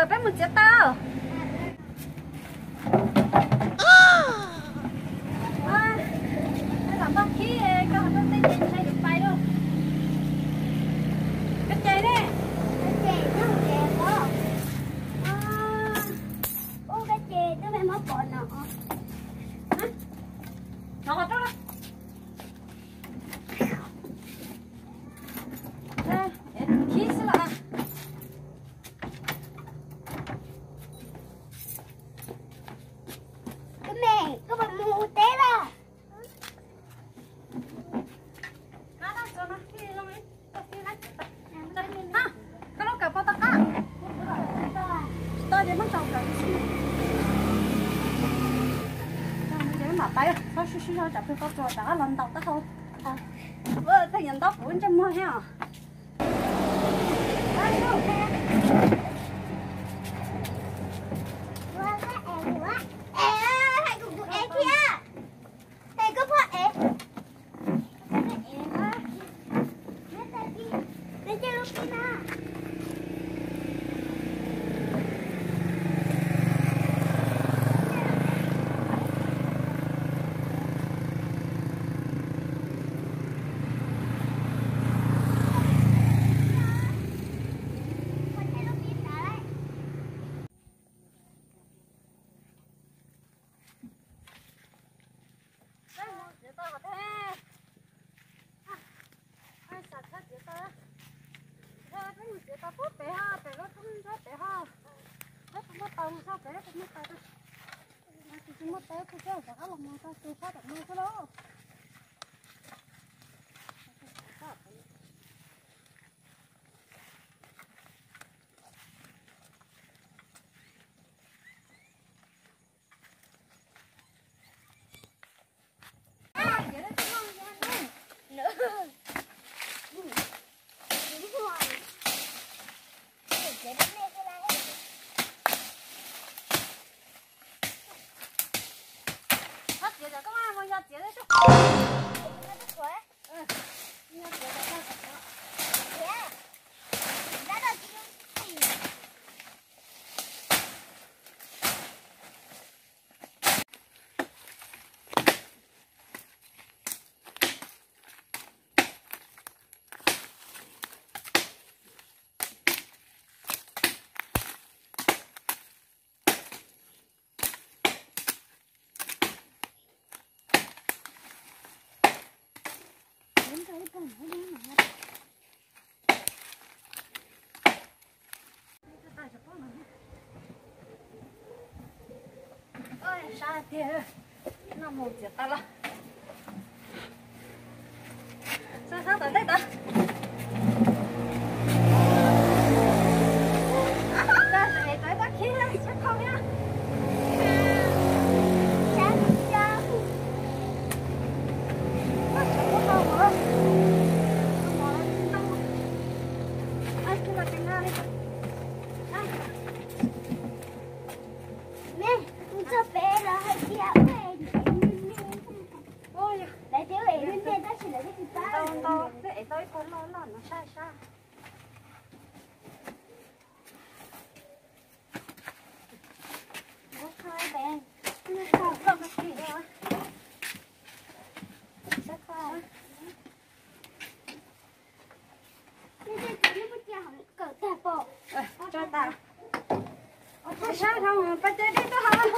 Peb mus txiav tau. Lam npaj khib, koj hais tej ces ntshai yuav pais lauj. Koj ces ne? Koj ces nyob ces ko. Ub, koj ces twb me mob pom no. No qhov rau. Khib xwb los. Koj me, koj puas mus ua teb los? Koj lub kawm pov tau qab. Tsis tau ces muab tau kawm. Mam pais, txhob sib sib zog tsam plig koj tua rov qab los ntaus taub hau. Tej nyuam ntaub kuv ntsej muag thiab os. Peb mus txiav tau thiab. Xav txhob txiav tau. Peb mus txiav tau pub pem ho, pem lub roob ntsuab pem ho. Peb puas muaj taus mus txog pem, peb puas muaj taus. Tsis muaj taus kuj coj rov qab los mus txog tus phab tom no xwb lauj. Sab tiag, no mus txiav tau los. Sab sab tom ntej tod. Tag es tau ib tag khib sab khau thiab. Lawv twb ev me me, lawv twb ev me me tab sis lawv twb tsis pab. Ntau ntau, twb ev tau ib qho loj loj no sab sab. Tso tas. Sab sab no pab cai dej tuaj hauv.